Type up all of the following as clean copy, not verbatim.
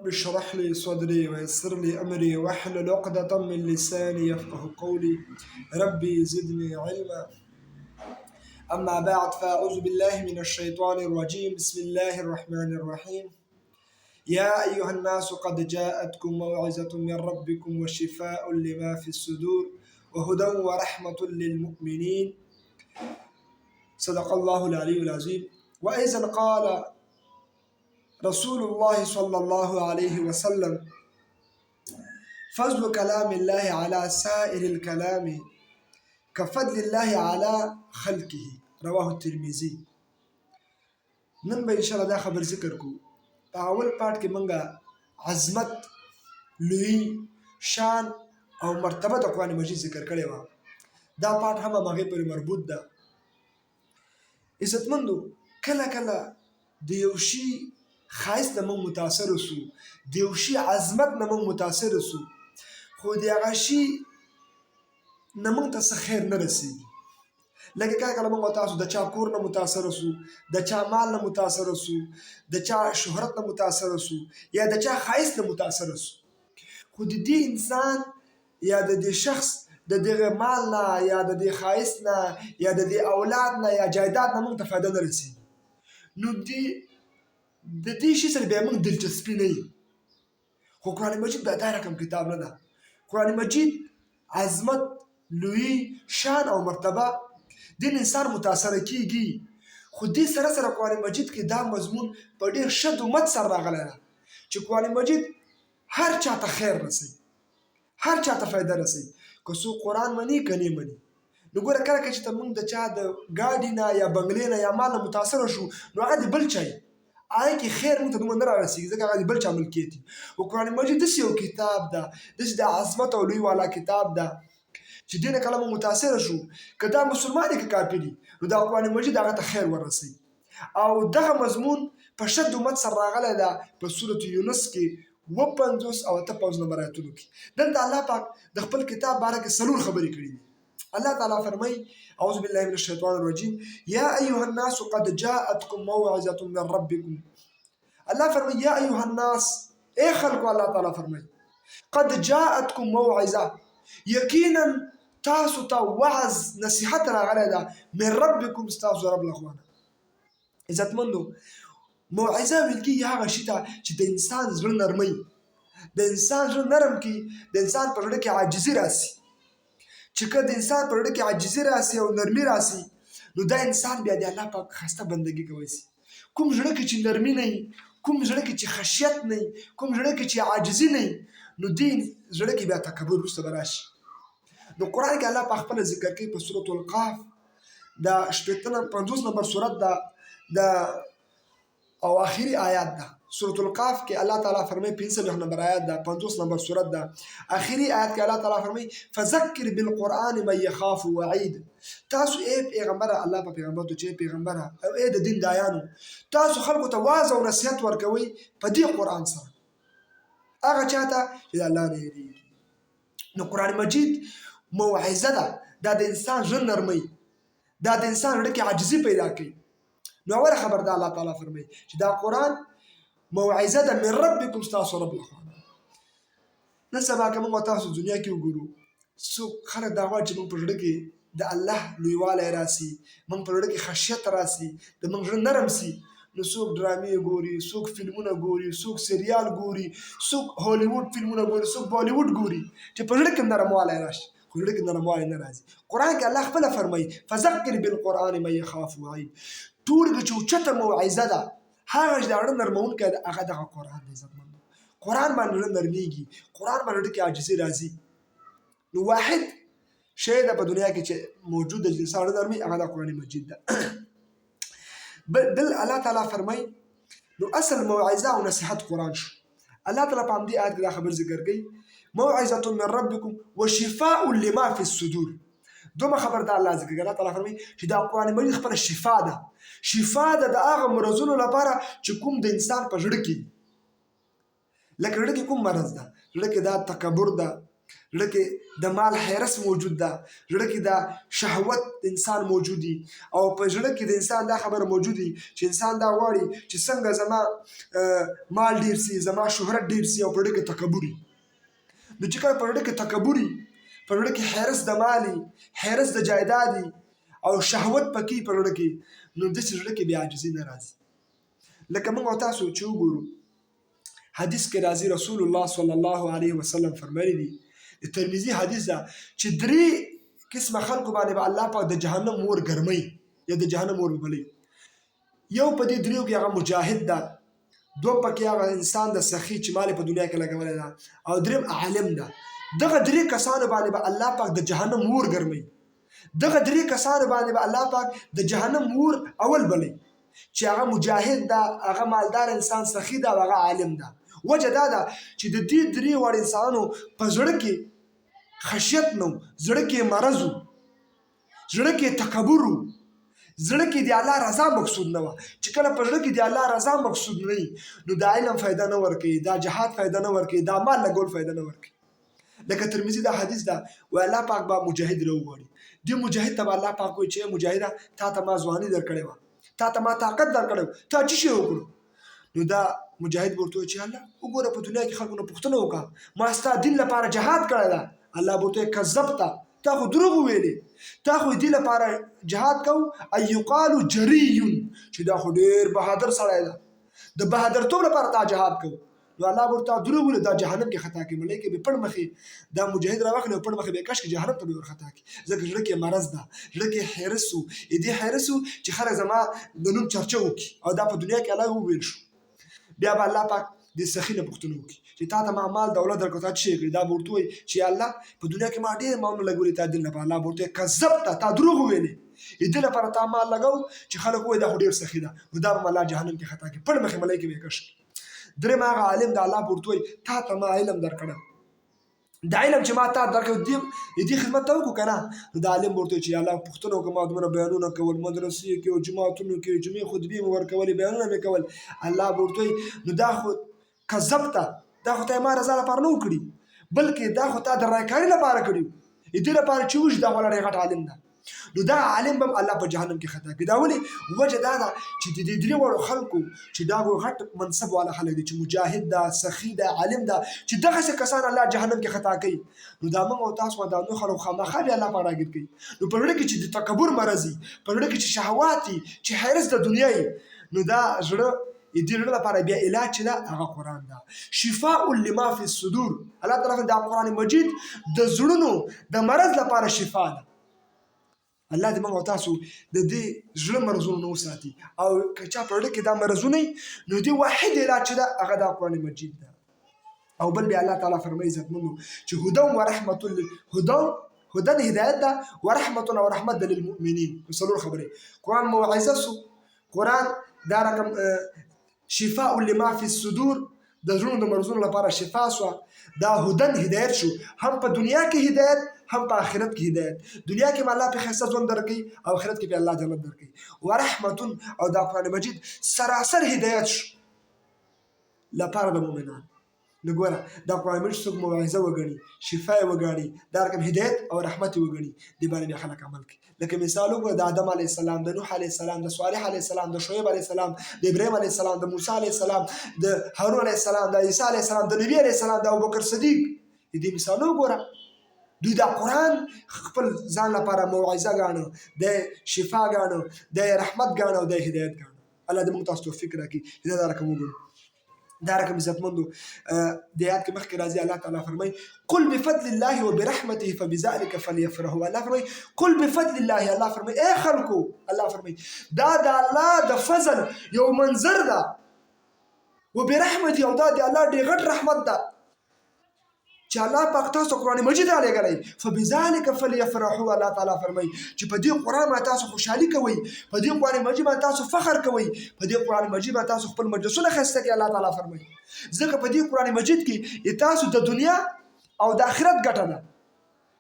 رب اشرح لي صدري ويسر لي أمري واحلل عقدة من لساني يفقه قولي ربي زدني علما. أما بعد، فأعوذ بالله من الشيطان الرجيم. بسم الله الرحمن الرحيم. يا أيها الناس قد جاءتكم موعظة من ربكم وشفاء لما في الصدور وهدى ورحمة للمؤمنين. صدق الله العلي العظيم. وأيضا قال رسول الله صلى الله عليه وسلم: فضل كلام الله على سائر الكلام كفضل الله على خلقه. رواه الترمذي. نن به ان شاء الله دا خبر ذکر کو. په اول پارټ کې مونږه عظمت، لوی شان او مرتبه د قرآن مجید ذکر کړی و. دا پارټ هم هغې پورې مربوط ده. عزتمندو، کله کله د یو شي ښایست نه موږ متاثر سو، د یو شي عظمت نه موږ متاثر سو، خو د هغه شي نه موږ ته څه خیر نه رسېږي. لکه کله کله موږ تاسو د چا کور نه متاثر سو، د چا مال نه متاثر سو، د چا شهرت نه متاثر سو، یا د چا ښایست نه متاثر سو، خو د دې انسان یا د دې شخص د دغه مال نه یا د دې ښایست نه یا د دې اولاد نه یا جایداد نه موږ ته فایده نه رسېږي. نو د دې شي سره بیا موږ دلچسپي نه یي. خو قرآن مجید بیا دا رقم کتاب نه ده. قرآن مجید عظمت، لویي، شان او مرتبه دین انسان متاثره کیږي، خو دې سره سره قرآن مجید کې دا مضمون په ډېر شد و مد سره راغلی ده چې قرآن مجید هر چا ته خیر رسوي، هر چا ته فایده رسوي، که څوک قرآن مني که نه مني. نو ګوره، کله کله چې ته موږ د چا د ګاډي نه یا بنګلې نه یا مال نه متاثره شو، نو هغه د بل چا وي، هغه کې خیر موږ ته دومره نه رارسېږي، ځکه هغه د بل چا ملکیت وي. خو قرآن مجید داسې یو کتاب ده، داسې د عظمت او لوی والا کتاب ده چې دې نه کله موږ متاثره شو، که دا مسلمان دی که کافر وي، نو دا قرآن مجید هغه ته خیر ورسوي. او دغه مضمون په شد و مد سره راغلی ده په سورة یونس کې 57 او 58 نمبر آیتونو کې. دلته الله پاک د خپل کتاب باره کې څلور خبرې کړې دي. الله تعالی فرمایي: اعوذ بالله من الشیطان الرجیم، یا ایها الناس قد جاءتکم موعظة من ربکم. الله فرمایي: یا ایها الناس، ای خلکو. الله تعالی فرمایي: قد جاءتکم موعظه، یقینا تاسو ته وعظ نصیحت راغلی ده، من ربکم، ستاسو رب له خوا نه. عزتمندو، موعظه ویل کېږي هغه شي ته چې د انسان زړه نرموي، د انسان زړه نرم کړي، د انسان په زړه کې عاجزي راسي. چې که د انسان په زړه کې عاجزي راسي او نرمي راسي، نو دا انسان بیا د الله پاک ښایسته بندګي کوی سي. کوم زړه کې چې نرمي نه وي، کوم زړه کې چې خشیت نه وي، کوم زړه کې چې عاجزي نه وي، نو دې زړه کې بیا تکبر وروسته به راشي. نو قرآن کې الله پاک خپله ذکر کوي په سورة القاف، د 56 نمبر سورت ده د او آخري آیات ده. سورة القاف کې الله تعالی فرمایي، 45 نمبر آیات ده، 50 نمبر سورت ده، آخري آیات کې الله تعالی فرمایي: فذکر بالقرآن من یخاف وعید. تاسو ای پیغمبره، الله په پیغمبر ته چې پیغمبره او ای د دین دایانو، تاسو خلکو ته وعظ او نصیحت ورکوئ په دې قرآن سره، هغه چاته چې د الله نه یریږي. نو قرآن مجید موعظه ده، دا د انسان زړه نرموي، دا د انسان زړه کې عاجزي پیدا کوي. نو اوله خبر دا الله تعالی فرمایي چې دا قرآن موعظه ده من ربکم، ستاسو رب لخوا. نن سبا که موږ تاسو دنیا کې وګورو، څوک خلک دا غواړي چې موږ په زړه کې د الله لویوالی راسي، موږ په زړه کې خشیت راسي، د موږ زړه نرم سي؟ نو څوک ډرامې ګوري، څوک فلمونه ګوري، څوک سریال ګوري، څوک هالیوډ فلمونه ګوري، څوک بالیوډ ګوري چې په زړه کې نرموالی راشي، خو زړه کې نرموالی نه راځي. قرآن کې الله خپله فرمایي: فذکر بالقرآن من یخاف وعید. ټول کې چې اوچته موعظه ده، هغه چې د زړه نرمونکی ده، هغه دغه قرآن دی. عزتمند، قرآن باندې زړه نرمېږي، قرآن باندې زړه کې عاجزي راځي. نو واحد شی ده په دنیا کې چې موجود ده چې انسان زړه نرمي، هغه د قرآن مجید ده. بل الله تعالی فرمایي، نو اصل موعظه او نصیحت قرآن شو. الله تعالی په همدې آیت کې دا خبر ذکر کوي: موعظه من ربکم وشفاء لما فی الصدور. دومره خبر دا الله ذکر کوي. الله تعالی فرمایي چې دا قرآن مجید خپله شفا ده، شفا ده د هغه مرضونو لپاره چې کوم د انسان په زړه کې دي. لکه زړه کې کوم مرض ده، زړه کې دا تکبر ده، زړه کې د مال حرص موجود ده، زړه کې د شهوت انسان موجود دي، او په زړه کې د انسان دا خبره موجود دي چې انسان دا غواړي چې څنګه زما مال ډیر سي، زما شهرت ډیر سي، او په زړه کې تکبر. نو چې کله په زړه کې تکبر، په زړه کې حرص د مالي، حرص د جایدادي او شهوت پکې په زړه کې، نو داسې زړه کې بیا عاجزي نه راځي. لکه موږ او تاسو چې وګورو، حدیث کې راځي، رسول الله صلی الله علیه وسلم فرمایلی دي، د ترمذي حدیث ده، چې درې قسمه خلکو باندې به الله پاک د جهنم ور ګرمي یا د جهنم ور بلي. یو په دې دریو کې هغه مجاهد ده، دوم پکې هغه انسان د سخي چې مال په دنیا کې لګولی ده، او دریم عالم ده. دغه درې کسانو باندې به الله پاک د جهنم ور ګرمي. دغه درې کسانو باندې به الله پاک د جهنم ور اول بلی، چې هغه مجاهد ده، هغه مالدار انسان سخي ده، او هغه عالم ده. وجه دا ده چې د دې درې واړو انسانانو په زړه کې خشیت نه، زړه کې مرض و، زړه کې تکبر و، زړه کې د الله رضا مقصود نه وه. چې کله په زړه کې د الله رضا مقصود نه وي، نو دا علم فایده نه ورکوي، دا جهاد فایده نه ورکوي، دا مال لګول فایده نه ورکوي. لکه ترمذي دا حدیث ده، وایي الله پاک به مجاهد راوغواړي، دې مجاهد ته به الله پاک وایي چې مجاهده، تا ته ما ځواني درکړې وه، تا ته ما طاقت درکړی، تا څه شی وکړو؟ نو دا مجاهد ورته وایي چې الله وګوره، په دنیا کې خلکو نه پوښتنه وکړه، ما ستا دین لپاره جهاد کړی ده. الله ورته وایي کذبته، تا خو دروغ ویلې، تا خو دې لپاره جهاد کو ای یقال جری، چې دا خو ډېر بهادر سړی ده، د بهادرتوب لپاره تا جهاد کو. نو الله ورته دروغ ویل، دا جهنم کې خطا کې ملایکې به پړ مخې دا مجاهد راوخلي او پړ مخې به کش کې جهنم ته به ورخطا کې، ځکه زړه کې مرض ده، زړه کې حرص و، دې حرص و چې خلک زما د نوم چرچه وکړي، او دا په دنیا کې الله وویل شو. بیا به الله پاک د سخي نه پوښتنه وکړي چې تا ته ما مال دولت درکړ، تا څه شی کړي؟ دا به ورته وایي چې الله، په دنیا کې ما ډېر مالونه لګولي تا دین لپاره. الله به ورته وایي کذبته، تا دروغ وویلې، دې لپاره تا مال لګاو چې خلک ووایي دا خو ډېر سخي ده. نو دا به الله جهنم کې خطا کړي، پړ مخې ملایکې به یې کش کړي. دریم هغه عالم د الله به ورته وایي تا ته ما علم درکړی، د علم چې ما تا درکړ دې خدمت ته وکړو که نه؟ نو د عالم به ورته وایي چې الله، پوښتنه وکړه، ما دومره بیانونه کول مدرسې کې او جوماتونو کې، جمعې خطبې مې ورکولې، بیانونه مې کول. الله به ورته وایي نو دا خو کذبته، دا خو ته ما رضا لپاره نه وکړي، بلکې دا خو تا د رایکاري لپاره کړي، دې لپاره چې وشي دا خو ډېر غټ عالم ده. نو دا عالم به الله په جهنم کې خطا کړي. دا ولې؟ وجه دا ده چې د دې درې واړو خلکو چې دا غټ منصب والا خلک دي، چې مجاهد ده، سخي ده، عالم ده، چې دغسې کسان الله جهنم کې خطا کوي، نو دا موږ او تاسو دا نور خلک خامخا بیا الله پاک راګیر کوي. نو په زړه کې چې د تکبر مرض وي، په زړه کې چې شهوات وي، چې حرص د دنیا وي، نو دا زړه دې زړه لپاره بیا علاج چې ده هغه قرآن ده، شفاء لما فی الصدور. الله تعالی دا قرآن مجید د زړونو د مرض لپاره شفا ده. الله دې موږ او تاسو د دې زړه مرضونو نه وساتي، او که چا په زړه کې دا مرضونه نو دې واحد علاج چې ده هغه دا قرآن مجید ده. او بل بیا الله تعالی فرمایي عزتمندو چې هدى و رحمت، هدى هدى هدایت ده، ورحمت او رحمت ده للمؤمنین. څلور خبرې: قرآن موعظه سو، قرآن دا رقم شفاء لما فی الصدور، د زړونو د مرضونو لپاره شفا سوه، دا هدن هدایت شو، هم په دنیا کې هدایت، هم په آخرت کې هدایت. دنیا کې به الله په ښایسته ژوند درکوي او آخرت کې به الله جنت درکوي. ورحمت، او دا قرآن مجید سراسر هدایت شو لپاره د مؤمنانو. نو ګوره، دا قرآن مجید څوک موعظه وګڼي، شفا یې وګڼي، دا رقم هدایت او رحمت یې وګڼي، دې باندې بیا خلک عمل کوي. لکه مثال وګوره د آدم علیه السلام، د نوح علیه السلام، د صالح علیه السلام، د شعیب علیه السلام، د ابراهیم علیه السلام، د موسی علیه السلام، د هارون علیه السلام، د عیسی علیه السلام، د نبی علیه السلام، د ابوبکر صدیق، دې مثالونه وګوره. دوی دا قرآن خپل ځان لپاره موعظه ګاڼه، د شفا ګاڼه، د رحمت ګاڼه او د هدایت ګاڼه. الله دې موږ تاسو توفیق راکړي چې دا رقم وګڼو. دا رقم عزتمندو د آیات کې مخکې راځي، الله تعالی فرمایي قل بفضل الله وبرحمته فبذلك فليفرحوا. الله فرمایي قل بفضل الله، الله فرمایي اے خلکو، الله فرمایي دا د الله د فضل یو منظر ده، وبرحمته، او دا د الله ډېر غټ رحمت ده چې الله پاک تاسو قرآن مجید را لېږلی. فبذلک فلیفرحوا، الله تعالی فرمایي چې په دې قرآن باندې تاسو خوشحالي کوئ، په دې قرآن مجید باندې تاسو فخر کوئ، په دې قرآن مجید باندې تاسو خپل مجلسونه ښایسته کوئ. الله تعالی فرمایي ځکه په دې قرآن مجید کې تاسو د دنیا او د آخرت ګټه ده.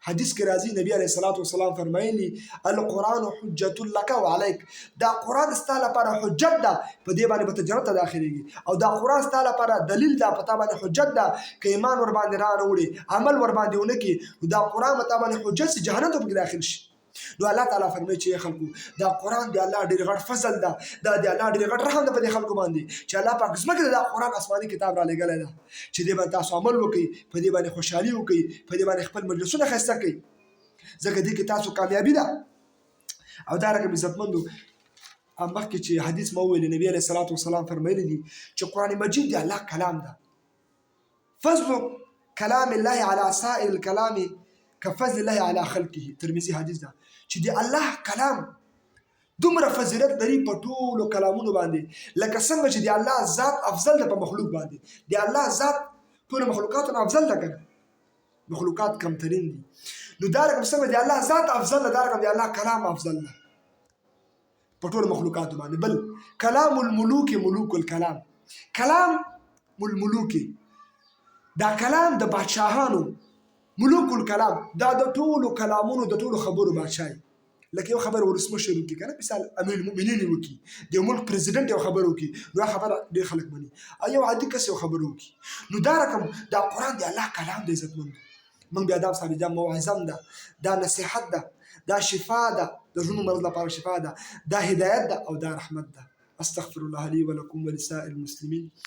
حدیث کې راځي، نبی علیه الصلاة والسلام فرمایلی، القرآن حجت لک وعلیک، دا قرآن ستا لپاره حجت ده، په دې باندې به ته جنت ته داخلېږي، او دا قرآن ستا لپاره دلیل ده، په تا باندې حجت ده، که ایمان ور باندې را نه وړي، عمل ور باندې ونه کړي، نو دا قرآن به تا باندې حجت شي، جهنم ته پکې داخل شي. نو الله تعالی فرمایي چې خلکو، دا قرآن دی الله ډېر غټ فضل ده، دا دی الله ډېر غټ رحم ده په دې خلکو باندې چې الله پاک ځمکې ته دا قرآن آسماني کتاب را لېږلی ده، چې دې باندې تاسو عمل وکړئ، په دې باندې خوشحالي وکړئ، په دې باندې خپل مجلسونه ښایسته کړئ، ځکه دې کې تاسو کامیابي ده. او دا رقم عزتمندو، مخکې چې حدیث ما وویل، نبی علیه الصلاة والسلام فرمایلی دي چې قرآن مجید دی الله کلام ده. فضل کلام الله علی سائر الکلام کفضل الله علی خلقه، ترمذی حدیث ده چې دی الله کلام دومره فضیلت لري په ټولو کلامونو باندې، لکه څنګه چې دی الله ذات افضل ده په مخلوق باندې. دی الله ذات ټولو مخلوقاتو نه افضل ده کنه، مخلوقات کمترین دي، نو دا رقم څنګه دی الله ذات افضل ده، دا رقم دی الله کلام افضل ده په ټولو مخلوقاتو باندې. بل کلام الملوک ملوک الکلام، کلام الملوک، دا کلام د بادشاهانو، ملوک الکلام، دا د ټولو کلامونو د ټولو خبرو بادشاهي. لکه یو خبر ولسمشر وکړي که نه، مثال امیر المؤمنین یې وکړي، د یو ملک پریزیډنټ یو خبر وکړي، نو دا خبره ډېر خلک مني، او یو عادي کس یو خبر وکړي. نو دا رقم دا قرآن دی الله کلام دی عزتمند. موږ بیا دا صاحب، دا موعظه ده، دا نصیحت ده، دا شفا ده، د زړونو مرض لپاره شفا ده، دا هدایت ده او دا رحمت ده. استغفر الله لي ولكم ولسائر المسلمين.